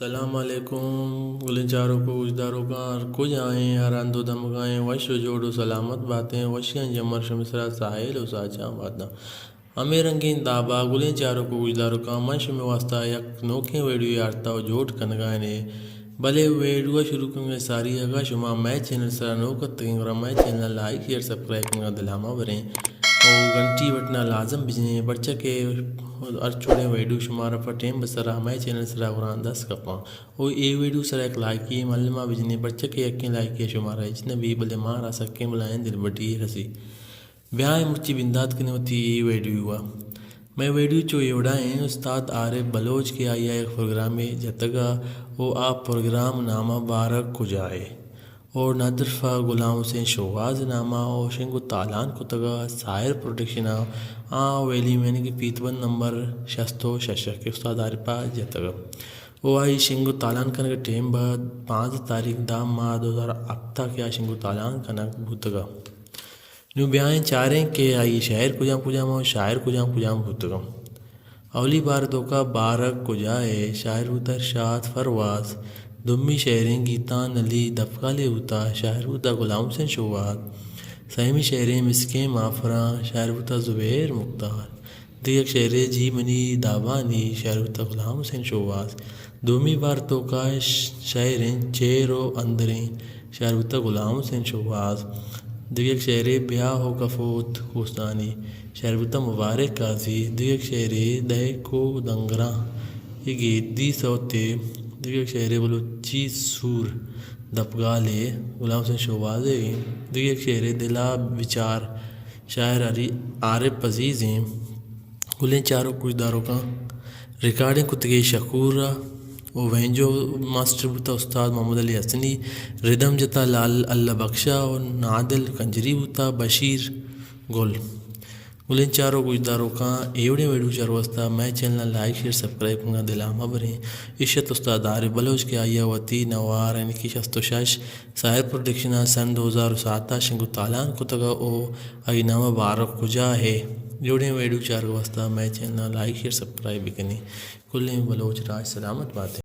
سلام علیکم گلیں چاروک و گوشداروکاں، ہر کجا ایں، ہر ہند و دمگا ایں، وش و جوڑ و سلامت باتیں، وشیاں جمر شمے سرا ساحل و ساچاں باتاں۔ ہمے رنگیں دابا گلیں چاروک و گوشداروکاں، من شمے واسطہ یک نوکیں ویڈیو آرتا و جوڑ کنگا ایں۔ بلے ویڈیو شروع کنگ ساری اگا شما مئے چینل سرا نوک اتگیں گڑا مئے چینل لائک، شیئر، سبسکرائب کنگا دلا مہ بریں و گھنٹی بٹنا لازم بجنیں، پرچا کہ ہر چوڑیں ویڈیو شمارا پہ ٹیم بسرا مئے چینل سرا گران دست کپاں۔ و اے ویڈیو سرا یک لائکی ملما بجنیں، پرچا کہ یکیں لائکی شمارا ہچ نہ بی، بلے مارا سکیں بلائیں دلبڈی رسی۔ بیائیں مرچی بندات کنیں وتی اے ویڈیو ء۔ مئے ویڈیو چو اے وڑا ایں، استاد عارف بلوچ کہ آئی ء یک پروگرامے جتگ ء و آ پروگرام نام ء بارگ کجا ء؟ اور ندرفہ غلام حسین شوہاز نام ء و شنگ و تالان کتگ ء ساحر پروڈکشن ء آ ویلی مین کہ پیت بند نمبر شست و شش ء کہ استاد عارف ء جتگ ء و آئی شنگ و تالان کنگ ء ٹیم بہ پانزدہ تاریخ دہ ماہ دو ہزار ہپت ء کہ آ شنگ و تالان کنگ بوتگ ء۔ نوں بیائیں چاریں کہ آئی شاعر کجام کجام ء شاعر کجام کجام بوتگ انت۔ اولی بار توکا بارگ کجا ء شاعر بوتا ارشاد پرواز، دومی شعریں گیتان علی دپگالے بوتا، شاعر بوتا غلام حسین شوہاز، سیمی شعریں مسکیں مافراں، شاعر بوتا زبیر مختار، دگہ یک شعرے جی منی دابانی، شاعر بوتا غلام حسین شوہاز۔ دومی بار توکا ش-، شعریں چیر و اندریں، شاعر بوتا غلام حسین شوہاز۔ دگہ یک شعرے بیا ہو کفوت کوستانی، شاعر بوتا مبارک قاضی۔ دگہ یک شعرے دئیک و دنگراں، اے گیدی سوتے۔ دگہ یک شعرے بلوچی سور دپگالے، غلام حسین شوہازے۔ دگہ یک شعرے دلا بچار، شاعر علی عارف عزیزیں۔ گلیں چاروک گوشداروکاں، ریکارڈنگ کتگی شکور ء و وینجو ماسٹر بوتا استاد محمد علی حسنی، ردم جتا لال اللہ بخشا و نادل کنجری بوتا بشیر گل۔ گلیں چاروک گوشداروکاں، اے وڑیں ویڈیو چار واسطہ مئے چینل ء لائک، شیئر، سبسکرائب کنگا دلا مہ بریں۔ عشت استاد عارف بلوچ کہ آئی ء وتی نوار یعنی کہ شست و شش ساحر پروڈکشن ء سن دو ہزار و سات ء شنگ و تالان کتگ ء او آئی نام ء بارک کجا ہے۔ جوڑیں ویڈیو چارگ واسطہ مئے چینل ء لائک، شیئر، سبسکرائب بکنیں۔ کلیں بلوچ راج سلامت باتیں۔